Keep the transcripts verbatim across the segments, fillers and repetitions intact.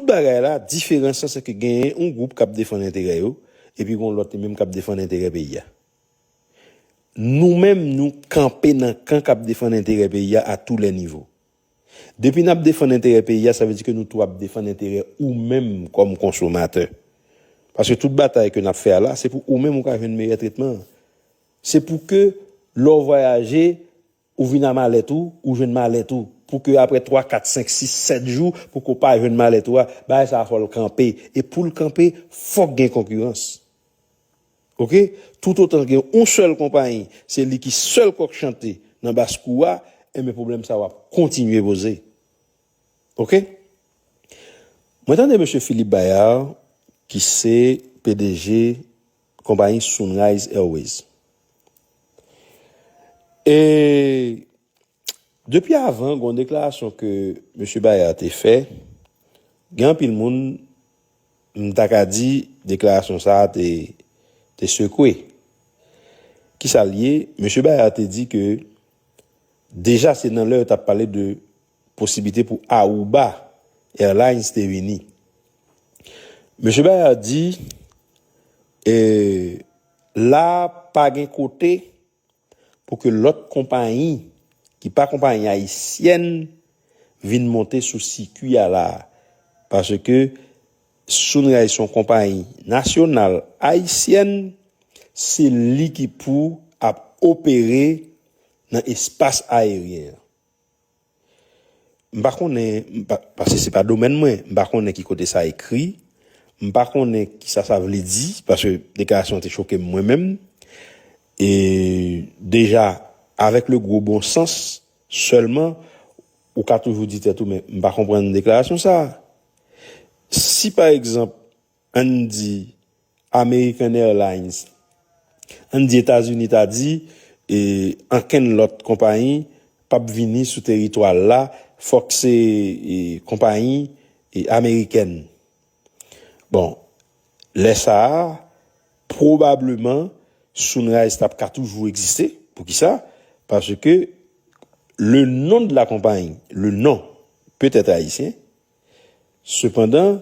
Tout bagay la, diferans lan se ke genyen yon gwoup k ap defann enterè yo, epi gen yon lòt li menm k ap defann enterè peyi a. Nou menm, nou kanpe nan kan k ap defann enterè peyi a à tous les niveaux. Depi n ap defann enterè peyi a, sa vle di ke nou tou ap defann enterè ou menm kòm konsomatè. Paske tout batay ke n ap fè a la, se pou ou menm ou ka jwenn meyè tretman. Se pou ke lè w vwayaje, ou vin a malèt ou, ou jwenn malèt ou. Pou ke apre twa, kat, senk, sis, sèt jou, pou ke w pa jwenn malèt ou a, bagay sa a fò l kanpe. E pou l kanpe, fòk gen konkirans. Oke? Toutotan gen yon sèl konpayi, se li ki sèl kòk chante nan baskou a, enben pwoblèm sa a w ap kontinye poze. Oke? Mwen tande mesye Philippe Bayard, ki se P D G konpayi Sunrise Airways. E depi avan, gen yon deklarasyon ke mesye Bayard te fè, gen anpil moun, m ta ka di, deklarasyon sa a te, te sekwe. Kisa l ye? Mesye Bayard te di ke deja se nan lè yo t ap pale de posiblite pou Aruba Airlines te vini. Mesye Bayard di, e, la pa gen kote pou ke lòt konpayi ki pa konpayi ayisyèn vin monte sou sikui a la a. Paske Sunrise se yon konpayi nasyonal ayisyèn, se li ki pou ap opere nan espas ayeryen an. M pa konnen, m pa, paske se pa domèn mwen, m pa konnen ki kote sa ekri, m pa konnen kisa sa vle di, paske deklarasyon an te choke m mwen menm. E deja, avèk le gwo bon sans sèlman, ou ka toujou di tèt ou, men m pa konprann deklarasyon sa a. Si, pa egzanp, ann di American Airlines, ann di Etazini ta di, e, ankenn lòt konpayi p ap vini sou teritwa l la, fòk se, e, konpayi, e, amerikèn. Bon, lè sa a, pwobableman, Sunrise t ap ka toujou egziste. Poukisa? Paske le nom de la compagnie, le nom peut être haïtien, sepandan,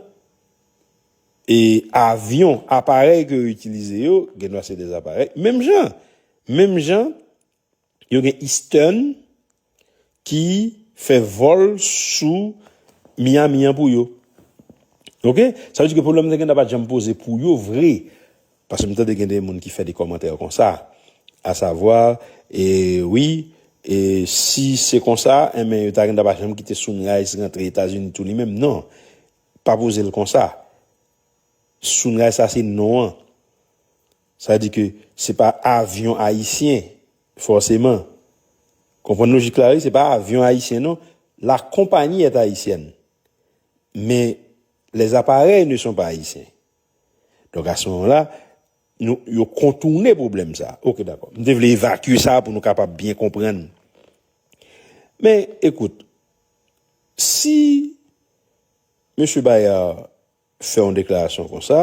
e avyon, aparèy ke yo itilize yo, gen dwa se de aparèy, menm jan, menm jan, yo gen Eastern ki fè vòl sou Miami an pou yo. Oke? Sa vle di ke pwoblèm nan gen dwa pa t janm poze pou yo vre. Paske m tande gen de moun ki fè de kòmantè konsa. Asavwa, e wi, e si se konsa, enben, yo ta gen dwa pa janm kite Sunrise rantre Etazini tou li menm. Non, pa poze l konsa. Sunrise sa se non an. Sa vle di ke se pa avyon ayisyen, fòseman. Konprann lojik la, wi, se pa avyon ayisyen, non. La compagnie est haïtienne. Mais les appareils ne sont pas haïtiens. Donk, à ce moment-là, nou, yo kontounen pwoblèm sa. Oke, dakò. M te vle evakye sa pou nou kapab byen konprann. Men, ekout, si mesye Bayard fè yon deklarasyon konsa,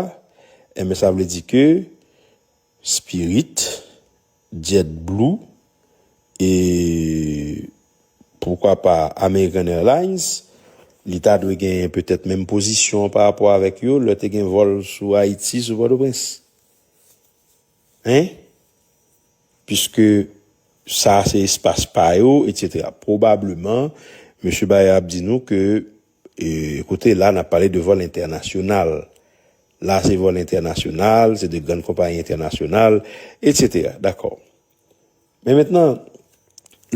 enben, sa vle di ke Spirit, JetBlue, e poukwa pa American Airlines, li ta dwe genyen petèt menm pozisyon pa rapò avèk yo, lè te gen vòl sou Ayiti, sou Pòtoprens. Hein? Piske sa se espas pa yo, etsetera. Pwobableman, mesye Bayard ap di nou ke, e, kote la, n ap pale de vòl entènasyonal. La, se vòl entènasyonal, se de grann konpayi entènasyonal, etsetera. Dakò. Men mentnan,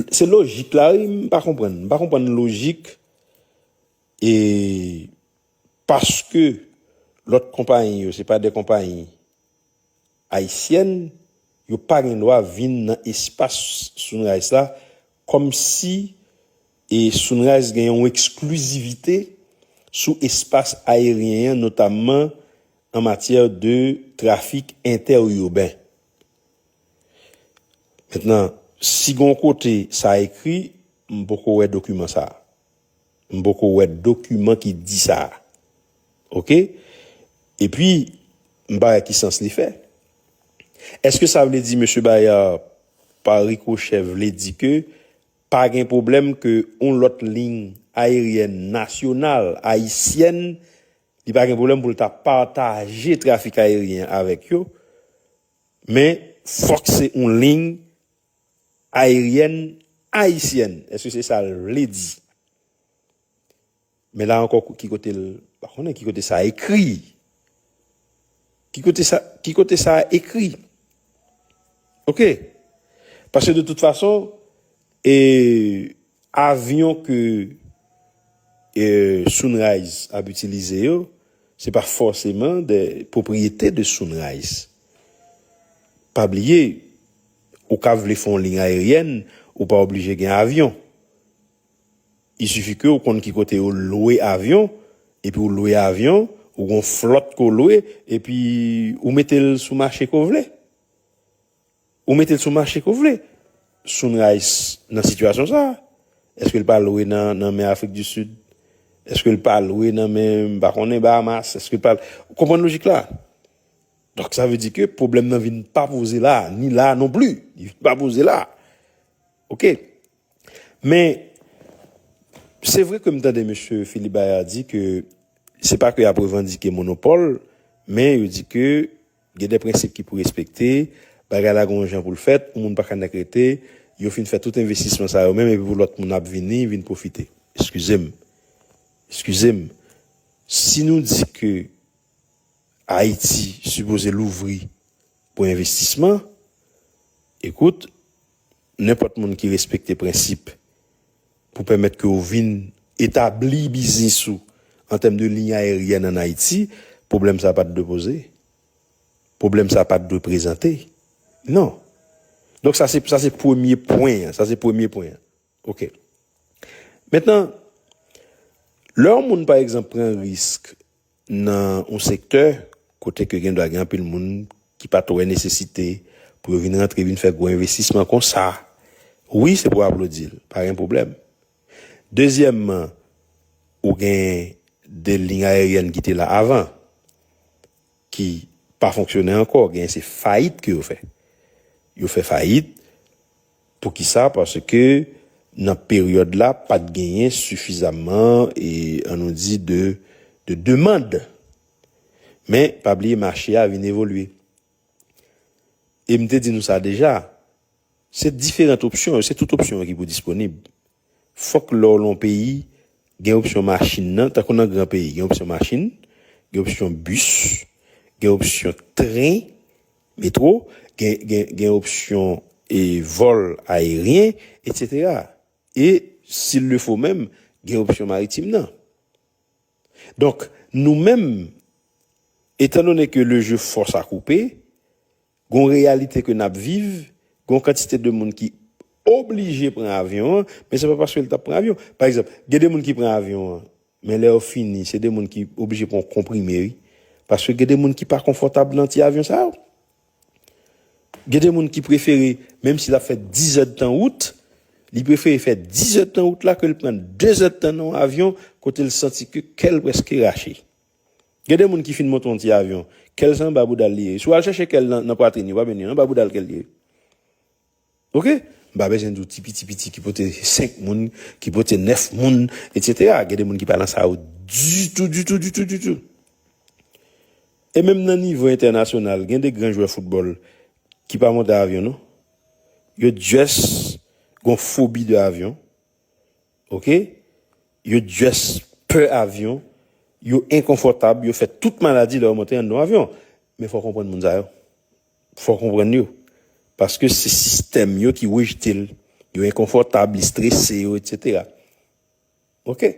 se lojik la, wi, m pa konprann. M pa konprann lojik, e, paske lòt konpayi yo, se pa de konpayi ayisyèn, yo pa gen dwa vin nan espas Sunrise la, kòmsi, e, Sunrise gen yon eksklizivite sou espas ayeryen an, notamman an matyè de trafik entèurben. Mentnan, si gon kote sa ekri, m poko wè dokiman sa. M poko wè dokiman ki di sa. Oke? Epi, m pa wè ki sans li fè. Èske sa vle di mesye Bayard, pa ricochè, vle di ke pa gen pwoblèm ke yon lòt liy ayeryèn nasyonal ayisyèn Li pa gen pwoblèm pou l ta pataje trafik ayeryen avèk yo, men fòk se yon liy ayeryèn ayisyèn. Èske se sa l vle di? Men la ankò, ki kote l, pa konnen ki kote sa ekri. Ki kote sa, ki kote sa ekri? Oke. Paske de tout fason, e, avyon ke, e, Sunrise ap itilize yo, se pa fòseman de pwopriyete de Sunrise. Pa bliye, ou ka vle fè yon liy ayeryèn, ou pa oblije gen avyon. Il suffit ke ou konn ki kote yo lwe avyon, epi ou lwe avyon, ou gon flòt ke w lwe, epi ou mete l sou mache ke w vle. Ou mete l sou mache ke w vle. Sunrise nan sitiyasyon sa a, èske l pa lwe nan, nan men Afrik di Sid? Èske l pa lwe nan men, m pa konnen, Bahamas? Èske l pa, ou konprann lojik la? Donk, sa vle di ke pwoblèm nan vin pa poze la, ni la non pli. Li vin pa poze la. Oke. Men, se vre ke m tande mesye Philippe Bayard di ke se pa ke y ap revandike monopòl, men yo di ke gen de prensip ki pou respekte, bagay la gen yon jan pou l fèt, yon moun pa ka nèk rete, yo fin fè tout envestisman sa yo menm, epi pou lòt moun ap vini, vin pwofite. Eskize m. Eskize m. Si nou di ke Ayiti sipoze louvri pou envestisman, ekout, nenpòt moun ki respekte prensip pou pèmèt ke w vin etabli biznis ou an tèm de liy ayeryèn ann Ayiti, pwoblèm sa pa t dwe poze. Pwoblèm sa pa t dwe prezante. Non. Donk, sa se, sa se premye pwen an. Sa se premye pwen an. Oke. Mentnan, lè yon moun, pa egzanp, pran risk nan yon sektè kote ke gen dwa gen anpil moun ki pa t wè nesesite pou yo vin rantre, vin fè gwo envestisman konsa, wi, se pou aplodi l, pa gen pwoblèm. Dezyèmman, ou gen de liy ayeryèn ki te la avan, ki pa fonksyone ankò, gen se fayit ke yo fè. Yo fè fayit. Poukisa? Paske nan peryòd la, pa t genyen sifizamman, e, ann nou di, de, de demann. Men, pa bliye, mache a vin evolye. E m te di nou sa deja, se diferan opsyon yo, se tout opsyon yo ki pou disponib. Fòk lè w nan yon peyi, gen opsyon machin nan, tankou nan gran peyi, gen opsyon machin, gen opsyon bis, gen opsyon tren, metwo, gen, gen, gen opsyon, e, vòl ayeryen, etsetera. E, s'il le faut menm, gen opsyon maritim nan. Donk, nou menm, etandone ke le jeu force à couper, gon reyalite ke n ap viv, gon kantite de moun ki oblije pran avyon an, men se pa paske l t ap pran avyon. Pa egzanp, gen de moun ki pran avyon an, men lè yo fini, se de moun ki oblije pran konprime, wi. Paske gen de moun ki pa konfòtab nan ti avyon sa yo. Gen de moun ki prefere, menm si l ap fè diz èdtan wout, li prefere fè diz èdtan wout la ke l pran de zèdtan nan yon avyon kote l santi ke kè l prèske rache. Gen de moun ki fin monte yon ti avyon, kè l se anba bouda l li ye. Si w al chèche kè l nan, nan pwatrin, yo pa beni, anba bouda l kè l ye. Oke? M pa bezwen di w ti piti piti ki pote senk moun, ki pote nèf moun, etsetera. Gen de moun ki pa nan sa yo ditou, ditou, ditou, ditou. E menm nan nivo entènasyonal, gen de gran jwè foutbòl ki pa monte avyon, non. Yo just gon fobi de avyon. Oke? Yo just pè avyon. Yo enkonfòtab. Yo fè tout maladi lè yo monte anndan avyon. Men fò w konprann moun sa yo. Fò w konprann yo. Paske se sistèm yo ki rejte l. Yo enkonfòtab, li strese yo, etsetera. Oke?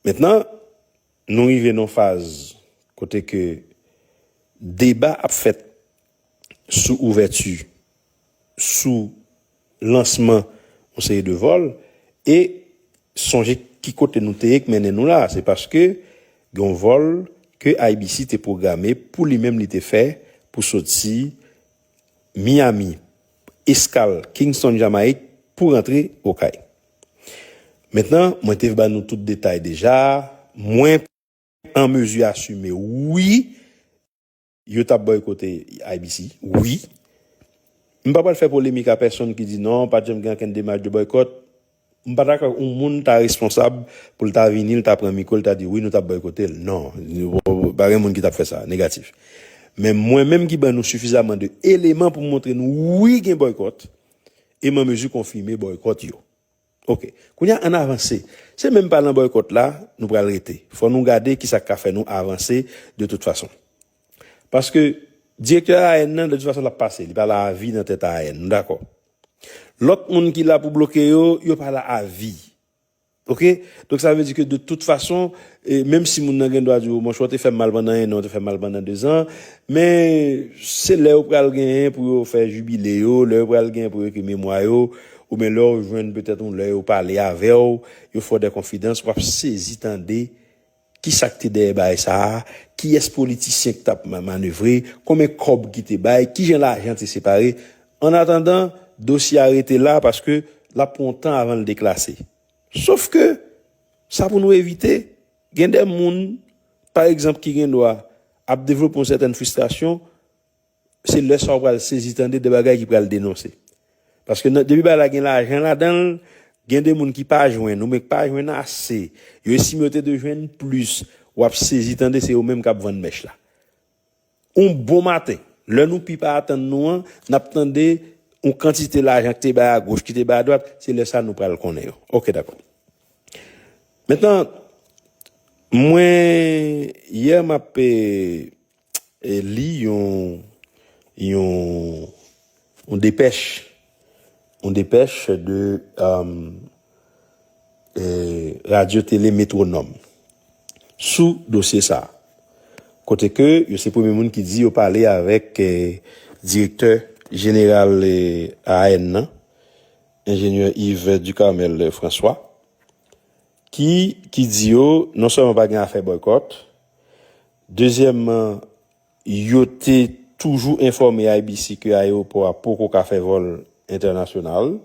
Mentnan, nou rive nan faz kote ke deba ap fèt sou ouvèti, sou lansman yon seri de vòl, e sonje ki kote nou te ye k mennen nou la. Se paske gen yon vòl ke I B C te pwograme pou li menm li te fè pou soti Miami, eskal Kingston, Jamayik, pou rantre Okay. Mentnan, mwen te ban nou tout detay deja. Mwen an mezi asime, wi, yo t ap bòykote I B C, wi. M pa pral fè polemik a pèsonn ki di non, pa t janm gen okenn demach de bòykòt. M pa ta kwè yon moun ta responsab pou l ta vini, l ta pran mikwo, l ta di, "Wi, nou t ap bòykote l." Non, pa gen moun ki t ap fè sa, negatif. Men mwen menm ki ban nou sifizaman de eleman pou montre nou, wi, gen bòykòt, e m an mezi konfime bòykòt yo. Ok, kounye a, ann avanse. Se menm pa nan bòykòt la, nou pral rete. Fò nou gade ki sa k ka fè nou avanse de tout fason. Paske direktè A A N nan, de tout fason, l ap pase. Li pa la avi nan tèt A A N, nou dakò. Lòt moun ki la pou bloke yo, yo pa la avi. Ok? Donk, sa vle di ke de tout fason, e, menm si moun nan gen dwa di w, "Monchè, w te fè m mal pandan en an, w te fè m mal pandan de zan," men se lè yo pral genyen pou yo fè jibile yo, lè yo pral genyen pou yo ekri memwa yo, oubyen lè yo jwenn petèt yon lè yo pale avè w, yo fè w de konfidans, w ap sezi tande ki sa k te dèyè bagay sa a, kiyès politisyen ki t ap ma-, manevre, konbyen kòb ki te bay, kijan lajan te separe. Annatandan, dosye a rete la paske l ap pran yon tan avan l deklase. Sof ke, sa pou nou evite, gen de moun, pa egzanp, ki gen dwa ap devlope yon sètèn fristrasyon, se lè sa w pral sezi tande de bagay ki pral denonse. Paske nan, depi bagay la gen lajan ladan l, gen de moun ki pa jwenn, oubyen ki pa jwenn ase, yo estime yo te dwe jwenn plis, w ap sezi tande se yo menm k ap vann mèch la. Yon bon maten, lè nou pi pa atann nou an, n ap tande yon kantite lajan ki te bay agoch, ki te bay adwat, se lè sa nou pral konnen yo. Ok, dakò. Mentnan, mwen, yè m ap, e, e, li yon, yon, yon depèch, yon depèch de, um, e, Radyo Tele Metwonòm sou dosye sa a. Kote ke yo se premye moun ki di yo pale avèk, e, direktè jeneral, e, A A N nan, enjenyè Yves Ducarmel François, ki, ki di yo non sèlman pa gen afè bòykòt, dezyèmman, yo te toujou enfòme I B C ke ayewopò a poko ka fè vòl entènasyonal.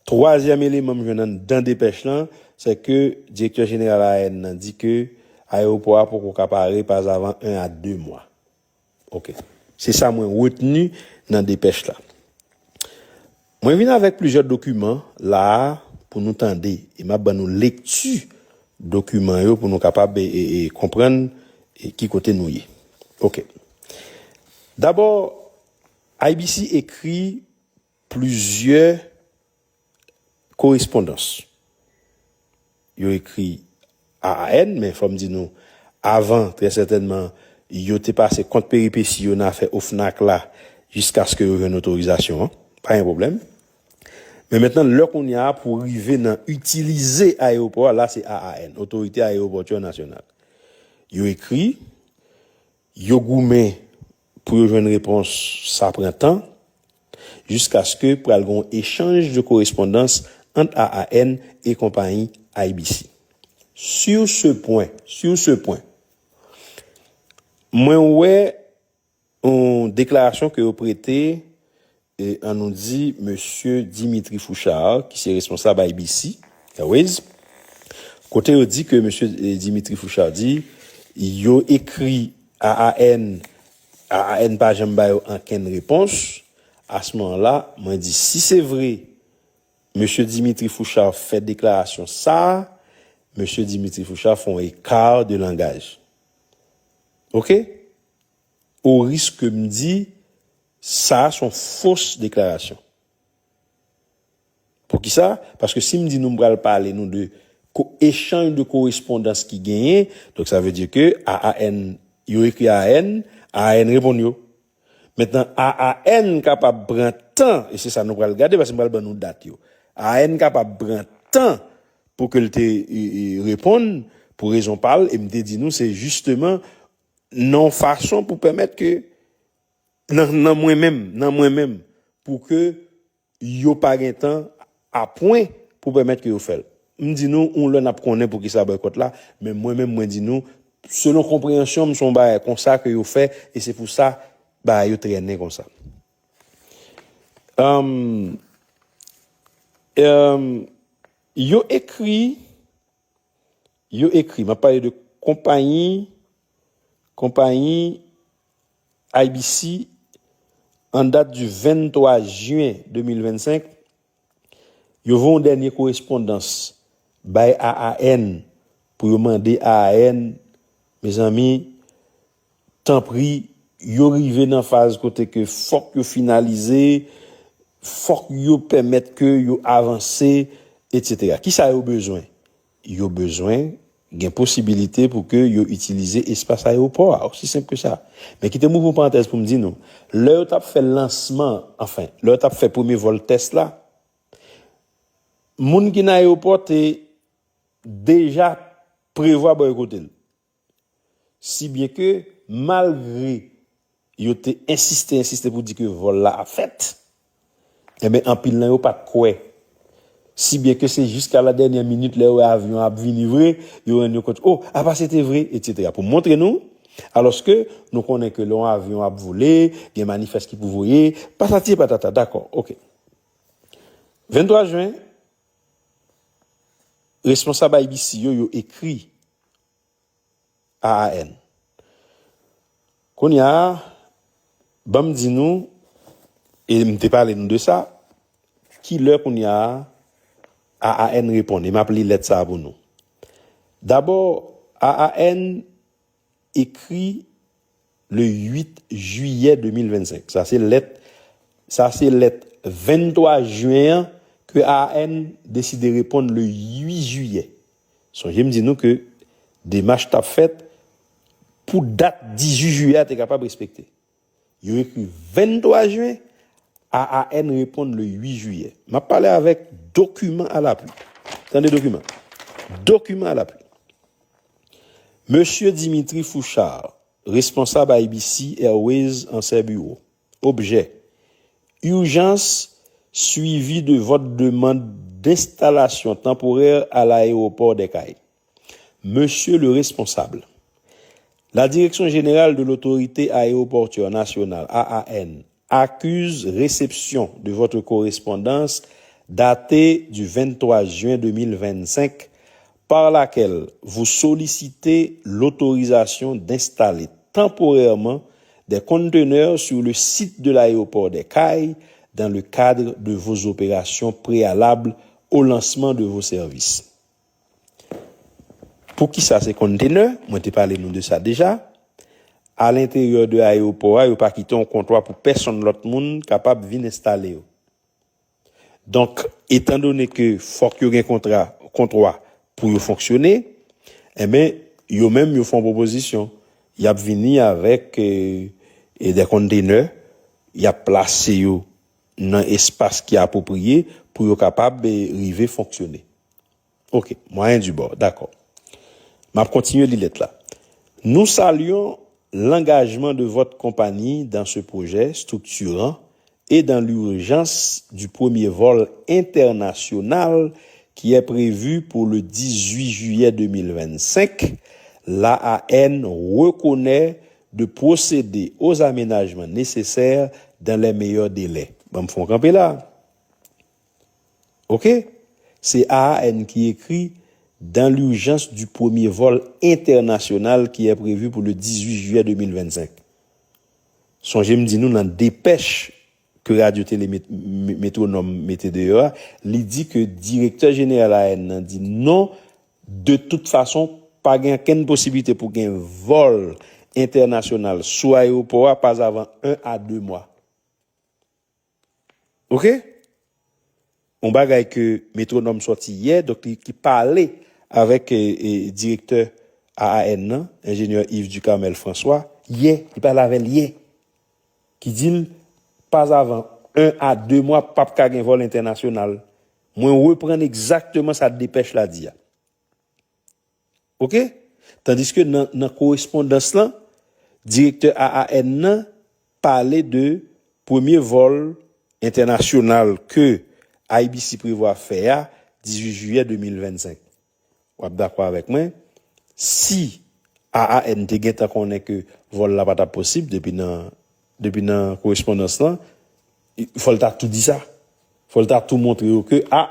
Twazyèm eleman m jwenn anndan depèch lan, se ke direktè jeneral A A N nan di ke ayewopò a poko ka pare pazavan en a de mwa. Ok. Se sa mwen retni nan depèch la. Mwen vin avèk plizyè dokiman la a pou nou tande, e m ap ban nou lekti dokiman yo pou nou kapab, e, e, e, konprann, e, ki kote nou ye. Ok. Dabò, I B C ekri plizyè korespondans. Yo ekri A A N, men fò m di nou, avan, trè sètènman, yo te pase kont peripesi yo nan afè OFNAC la, jiskaske yo jwenn otorizasyon an. Pa gen pwoblèm. Men mentnan, lè kounye a pou rive nan itilize ayewopò a, la se A A N, Otorite Ayewopòtyè Nasyonal. Yo ekri, yo goumen pou yo jwenn repons, sa pran tan, jiskaske pral gen yon echanj de korespondans ant A A N e konpayi I B C. Sur ce point, sur ce point, mwen wè yon deklarasyon ke yo prete, e, an nou di, mesye Dimitri Fouchard, ki se responsab I B C Airways, kote yo di ke mesye, e, Dimitri Fouchard di, yo ekri A A N, A A N pa janm ba yo ankenn repons. A ce moment-là, mwen di, si se vre, mesye Dimitri Fouchard fè deklarasyon sa a, mesye Dimitri Fouchard fè yon eka de langaj. Ok? O risk ke m di, sa a se yon fos deklarasyon. Poukisa? Paske si m di nou m pral pale nou de ko-, echanj de korespondans ki genyen, donk sa vle di ke A A N, yo ekri A A N, A A N reponn yo. Mentnan, A A N kapab pran tan, e se sa nou pral gade, paske m pral ban nou dat yo. A A N kapab pran tan pou ke l te, e, e, reponn, pou rezon pa l, e m te di nou, se jisteman nan yon fason pou pèmèt ke, nan, nan mwen menm, nan mwen menm, pou ke yo pa gen tan a pwen pou pèmèt ke yo fè l. M di nou, yon lè n ap konnen poukisa bòykòt la, men mwen menm, mwen di nou, selon konpreyansyon m, se yon bagay konsa ke yo fè, e se pou sa bagay yo trennen konsa. Anm, anm, yo ekri, yo ekri, m ap pale de konpayi, konpayi I B C, an dat di venntwa jen de mil vennsenk, Yo voye yon dènye korespondans bay A A N pou yo mande A A N, mezanmi, tanpri, yo rive nan faz kote ke fòk yo finalize, fòk yo pèmèt ke yo avanse, etsetera. Kisa yo bezwen? Yo bezwen gen posibilite pou ke yo itilize espas ayewopò a, osi senp ke sa. Men kite m ouvri yon parantèz pou m di nou, lè yo t ap fè lansman, anfen, lè yo t ap fè premye vòl tès la, moun ki nan ayewopò te deja prevwa bòykote l. Si byen ke, malgre yo te ensiste, ensiste pou di ke vòl la ap fèt, enben, anpil nan yo pa t kwè. Si byen ke se jiska la dènyè minit, lè yo wè avyon ap vini vre, yo rann yo kont, o, apa se te vre, etsetera. Pou montre nou, alòske nou konnen ke lè yon avyon ap vole, gen manifès ki pou voye, patati patata, dakò, oke. Venntwa jen, responsab I B C yo, yo ekri A A N. Kounye a, ban m di nou, e m te pale nou de sa, kilè kounye a A A N reponn, e m ap li lèt sa a pou nou. Dabò, A A N ekri le uit jiyè de mil vennsenk. Sa se lèt, sa se lèt venntwa jen an ke A A N deside reponn le uit jiyè. Sonje m di nou ke demach t ap fèt pou dat dizuit jiyè a te kapab respekte. Yo ekri venntwa jen, A A N reponn le uit jiyè. M ap pale avèk dokiman alapui. Tande dokiman. Dokiman alapui. Mesye Dimitri Fouchard, responsab I B C Airways Anse Bureau. Objet, urgence, suivi de votre demande d'installation temporaire à l'aéroport des Cayes. Monsieur le responsable, la Direction générale de l'Autorité aéroportuaire nationale, A A N, accuse réception de votre correspondance datée du vingt-trois juin deux mille vingt-cinq, par laquelle vous sollicitez l'autorisation d'installer temporairement des conteneurs sur le site de l'aéroport des Cayes dans le cadre de vos opérations préalables au lancement de vos services. Poukisa se container? Mwen te pale nou de sa deja. Alenteryè de ayewopò a, yo pa kite yon kontwa pou pèsonn lòt moun kapab vin enstale yo. Donk, etandone ke fòk yo gen kontra, kontwa pou yo fonksyone, enben, yo menm, yo fè yon pwopozisyon. Y ap vini avèk, e, e de container, y ap plase yo nan espas ki apwopriye pou yo kapab, e, rive fonksyone. Ok, moyen du bord, dakò. M ap kontinye li lèt la. Nous saluons l'engagement de votre compagnie dans ce projet structurant et dans l'urgence du premier vol international qui est prévu pour le dix-huit juillet deux mille vingt-cinq, l'A A N reconnaît de procéder aux aménagements nécessaires dans les meilleurs délais. Ban m fè yon kanpe la. Ok? Se A A N ki ekri dans l'urgence du premier vol international qui est prévu pour le dix-huit juillet deux mille vingt-cinq. Sonje m di nou nan depèch ke Radyo Tele Met-, Me-, Metwonòm mete deyò a, li di ke direktè jeneral A A N nan di non, de tout fason, pa gen okenn posiblite pou gen vòl entènasyonal sou ayewopò a pas avant un à deux mois. Ok? Yon bagay ke Metwonòm sòti yè, donk li ki pale avèk, e, e, direktè A A N nan, enjenyè Yves Ducarmel François, yè, li pale avè l yè, ki di l, pas avant un à deux mois, p ap ka gen vòl entènasyonal. Mwen reprann egzakteman sa depèch la di a. Ok? Tandiske nan, nan korespondans lan, direktè A A N nan pale de premye vòl entènasyonal ke I B C prevwa fè a, dizuit jiyè de mil vennsenk. W ap dakò avèk mwen, si A A N te gentan konnen ke vòl la pa t ap posib depi nan, depi nan korespondans lan, fò l ta tou di sa. Fò l ta tou montre yo ke, a,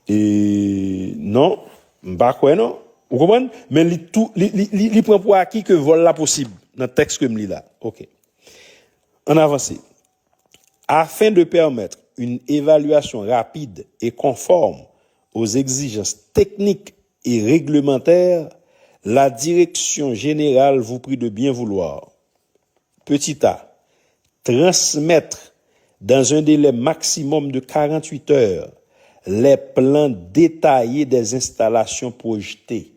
e, non, m pa kwè non. Ou konprann? Men li tou, li, li, li, li pran pou aki ke vòl la posib nan tèks ke m li la. Ok. Ann avanse. Afin de permettre une évaluation rapide et conforme aux exigences techniques et réglementaires, la direction générale vous prie de bien vouloir, petit a, transmettre dans un délai maximum de quarante-huit heures les plans détaillés des installations projetées.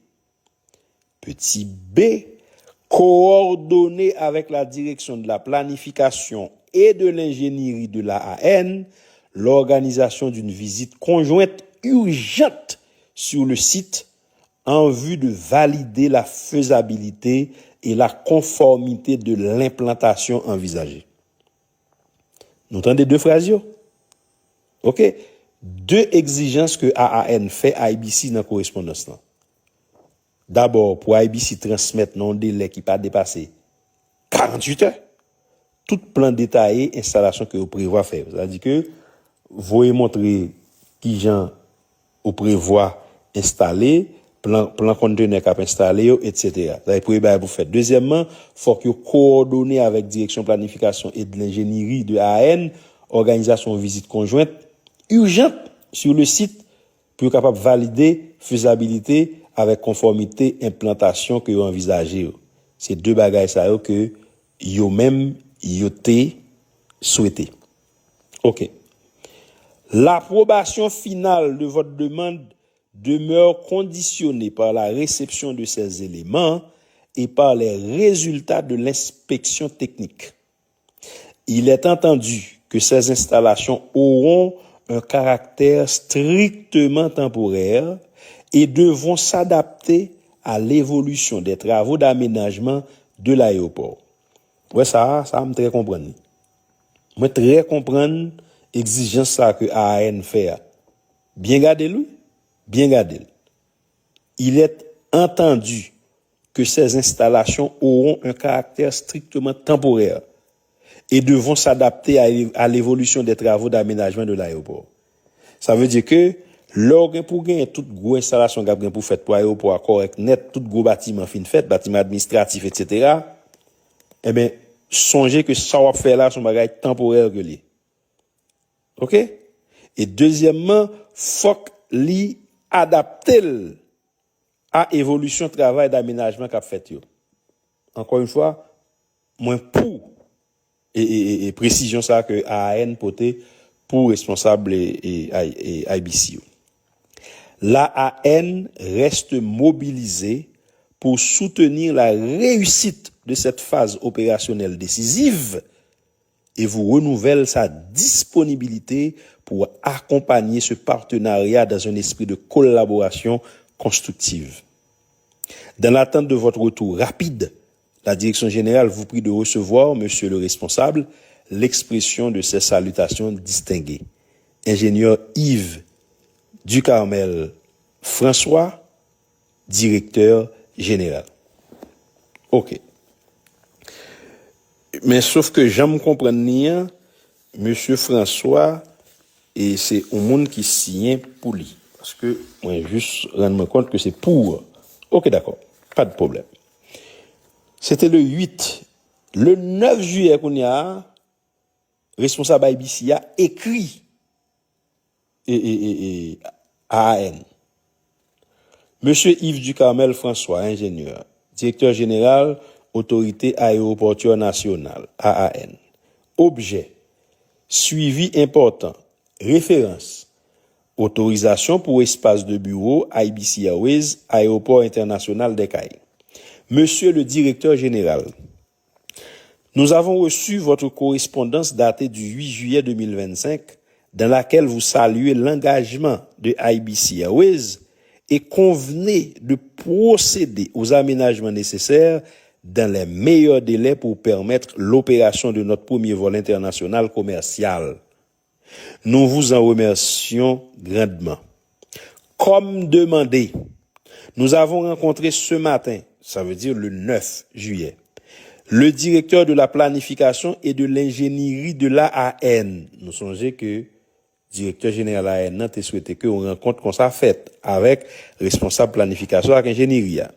Petit b, coordonner avec la direction de la planification et de l'ingénierie de l'A A N l'organisation d'une visite conjointe urgente sur le site en vue de valider la faisabilité et la conformité de l'implantation envisagée. Nou tande de fraz yo? Ok. De egzijans ke A A N fè I B C nan korespondans lan. Dabò, pou I B C transmèt nan yon delè ki pa depase karanntuit è, tout plan detaye enstalasyon ke yo prevwa fè yo. Sa vle di ke voye montre kijan ou prevwa enstale, plan, plan kontenè k ap enstale yo, etsetera. Sa se premye bagay pou fèt. Dezyèmman, fòk yo kowòdone avèk Direksyon Planifikasyon e de Lenjeniri de A A N, òganizasyon vizit konjwent ijant sur le site pou yo kapab valide fezabilite avèk konfòmite enplantasyon ke yo anvizaje yo. Se de bagay sa yo ke yo menm yo te swete. Ok. L'approbation finale de votre demande demeure conditionnée par la réception de ces éléments et par les résultats de l'inspection technique. Il est entendu que ces installations auront un caractère strictement temporaire et devront s'adapter à l'évolution des travaux d'aménagement de l'aéroport. Wè sa, sa m trè konprann li. Mwen trè konprann egzijans sa ke A A N fè a. Byen gade l, wi. Byen gade l. Il est entendu que ces installations auront un caractère strictement temporaire et devront s'adapter à, à l'évolution des travaux d'aménagement de l'aéroport. Sa vle di ke lè w gen pou genyen tout gwo enstalasyon k ap gen pou fèt pou ayewopò a kòrèk nèt, tout gwo batiman fin fèt, batiman administratif, etsetera, enben, sonje ke sa w ap fè la se yon bagay tanporè ke l ye. Ok? E dezyèmman, fòk li adapte l a evolisyon travay damenajman k ap fèt yo. Ankò yon fwa, mwen pou e, e, e, e presizyon sa ke A A N pote pou responsab e, e, I- e, I B C yo. L'A A N reste mobilisée pour soutenir la réussite de cette phase opérationnelle décisive et vous renouvelle sa disponibilité pour accompagner ce partenariat dans un esprit de collaboration constructive. Dans l'attente de votre retour rapide, la direction générale vous prie de recevoir, monsieur le responsable, l'expression de ses salutations distinguées. Ingénieur Yves Ducarmel François, Direktè Jeneral. Ok. Men sof ke jan m konprann li an, Mesye François, e se yon moun ki siyen pou li. Paske mwen jis rann mwen kont ke se pou. Ok, dakò. Pa de pwoblèm. Se te le uit. Le nèf jiyè kounye a, responsab I B C a ekri e, e, e, e, A A N. Mesye Yves Ducarmel François, enjenyè, direktè jeneral Otorite Ayewopotyè Nasyonal, A A N. Objè, swivi enpòtan. Referans, otorizasyon pou espas de biwo I B C Airways, Ayewopò Entènasyonal dè Kay. Mesye le direktè jeneral, nous avons reçu votre correspondance datée du huit juillet deux mille vingt-cinq, dans laquelle vous saluez l'engagement de I B C Airways et convenez de procéder aux aménagements nécessaires dans les meilleurs délais pour permettre l'opération de notre premier vol international commercial. Nous vous en remercions grandement. Comme demandé, nous avons rencontré ce matin, ça veut dire le neuf juillet, le directeur de la planification et de l'ingénierie de l'A A N. Nou sonje ke direktè jeneral A A N nan te swete ke yon rankont konsa fèt avèk responsab planifikasyon ak enjenyeri a.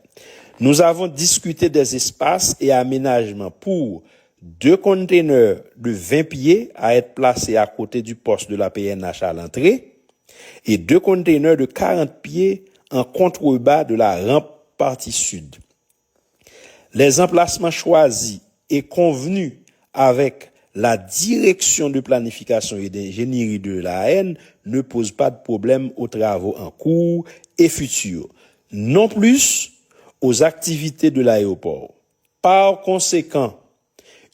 Nous avons discuté des espaces et aménagements pour Deux containers de vingt pieds à être placés à côté du poste de la P N H à l'entrée et deux containers de quarante pieds en contrebas de la rampe partie sud. Les emplacements choisis et convenus avec la Direction de Planification et d'Ingénierie de l'A N ne posent pas de problème aux travaux en cours et futurs, non plus aux activités de l'aéroport. Par conséquent,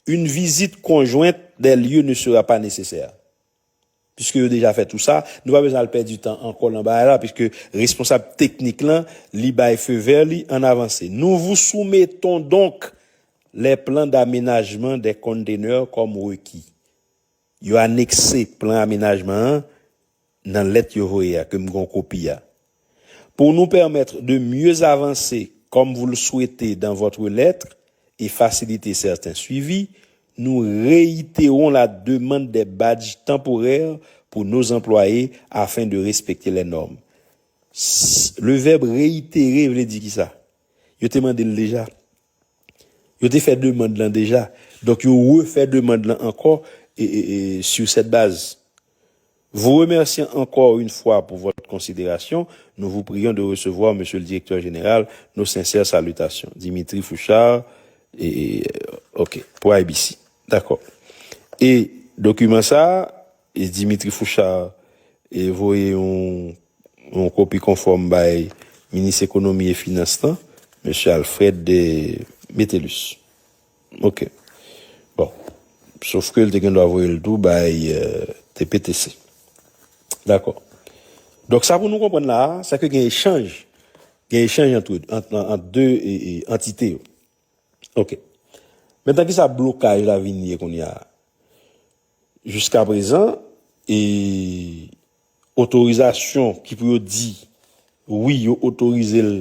une visite conjointe des lieux ne sera pas nécessaire. Piske yo deja fè tou sa, nou pa bezwen al pèdi tan ankò nan bagay la, piske responsab teknik lan, li bay feu vert li, ann avanse. Nous vous soumettons donc les plans d'aménagement des containers comme requis. Yo anekse plan amenajman an nan lèt yo voye a, ke m gen yon kopi a. Pour nous permettre de mieux avancer comme vous le souhaitez dans votre lettre et faciliter certains suivis, nous réitérons la demande des badges temporaires pour nos employés afin de respecter les normes. S- Le verbe réitérer vle di ki sa? Yo te mande l deja. Yo te fè demann lan deja. Donk, yo refè demann lan ankò e, e, e, sur cette base. Vous remerciant encore une fois pour votre considération, nous vous prions de recevoir, Monsieur le Directeur Général, nos sincères salutations. Dimitri Fouchard, e, e, ok, pou I B C. Dakò. E dokiman sa, e Dimitri Fouchard e voye yon, yon kopi konfòm bay Minis Ekonomi e Finans lan, Mesye Alfred de Metellus. Ok. Bon. Sof ke l te gen dwa voye l tou bay euh, T P T C. Dakò. Donk, sa pou nou konprann la a, se ke gen echanj. Gen echanj ant, ant, ant de e, e, antite yo. Ok. Mentnan, ki sa blokaj la vin ye kounye a? Jiska prezan, e otorizasyon ki pou yo di, wi, yo otorize l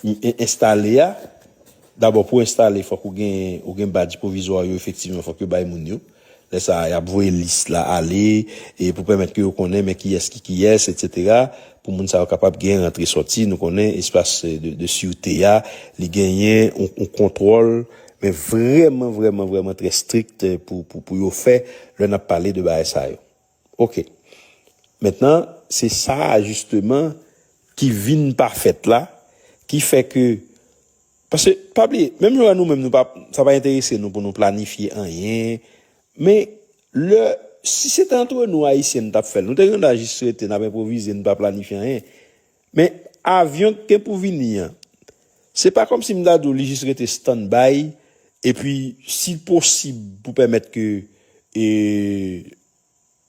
en- enstale a, dabò, pou enstale, fòk ou gen, ou gen badj pwovizwa yo, efektivman, fòk yo bay moun yo. Lè sa a, y ap voye lis la ale, e pou pèmèt ke yo konnen, men kiyès ki kiyès, etsetera, pou moun sa yo kapab gen rantre sòti. Nou konnen espas, e, de, de sirte a, li genyen yon, yon kontwòl, men vrèman, vrèman, vrèman trè strik, e, pou, pou, pou yo fè lè n ap pale de bagay sa yo. Ok. Mentnan, se sa a, jisteman, ki vin pa fèt la, ki fè ke, paske, pa bliye, menm jan nou menm, nou pa, sa pa enterese nou pou nou planifye anyen, men lè, si se te antre nou, Ayisyen, nou t ap fè l, nou te gen dwa jis rete, n ap enpwovize, nou pa planifye anyen. Men avyon k gen pou vini an, se pa kòmsi m ta di w li jis rete stand by, epi si posib pou pèmèt ke e,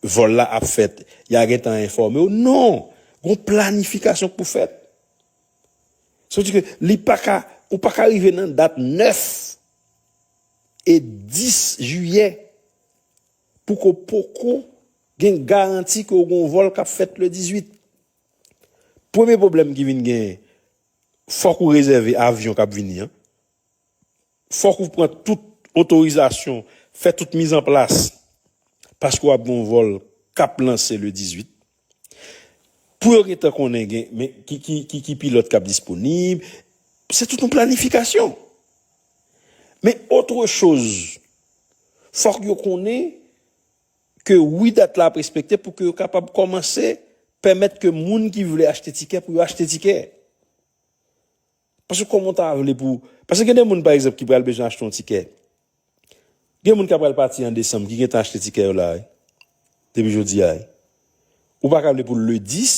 vòl la ap fèt, y a gentan enfòme w. Non! Gon planifikasyon k pou fèt. Sa vle di ke li pa ka, ou pa ka rive nan dat nèf e dis jiyè pou ke w poko gen garanti ke w gen yon vòl k ap fèt le dizuit. Premye pwoblèm ki vin genyen, fòk ou rezève avyon k ap vini an. Fòk ou pran tout otorizasyon, fè tout mizanplas, paske w ap gen yon vòl k ap lanse le dizuit. Pou yo gentan konnen gen, men, ki, ki, ki, ki pilòt k ap disponib, se tout yon planifikasyon. Men otre choz, fòk yo konnen ke wi, dat la ap respekte pou ke yo kapab kòmanse pèmèt ke moun ki vle achte tikè pou yo achte tikè. Paske kòman w ta vle pou, paske gen de moun, pa egzanp, ki pral bezwen achte yon tikè. Gen moun k ap pral pati an desanm, ki gentan achte tikè yo la, wi. Depi jodi a, wi. Ou pa ka vle pou le dis,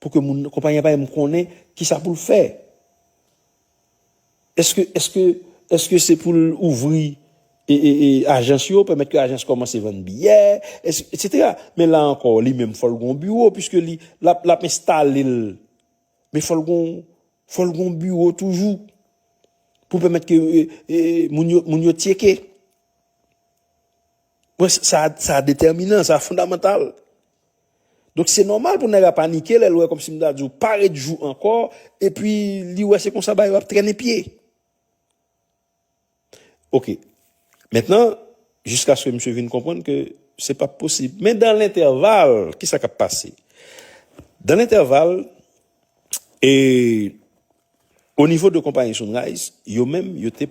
pou ke moun, konpayi an pa menm konnen ki sa pou l fè. Èske, èske, èske se pou l ouvri e, e, e, ajans yo, pèmèt ke ajans kòmanse vann biyè, èske, etsetera. Men la ankò, li menm, fò l gon biwo, piske li, l ap, l ap enstale l. Men fò l gon, fò l gon biwo toujou pou pèmèt ke e, e, moun yo, moun yo tcheke. Mwen, sa, sa detèminan, sa fondamantal. Donk, se nòmal pou nèg la panike lè l wè kòmsi m ta di w pa ret jou ankò, epi li wè se konsa bagay yo ap trennen pye. Ok. Mentnan, jiskaske misye vin konprann ke se p ap posib. Men dan lentèval, kisa k ap pase? Dan lentèval, e, o nivo de konpayi Sunrise, yo menm, yo te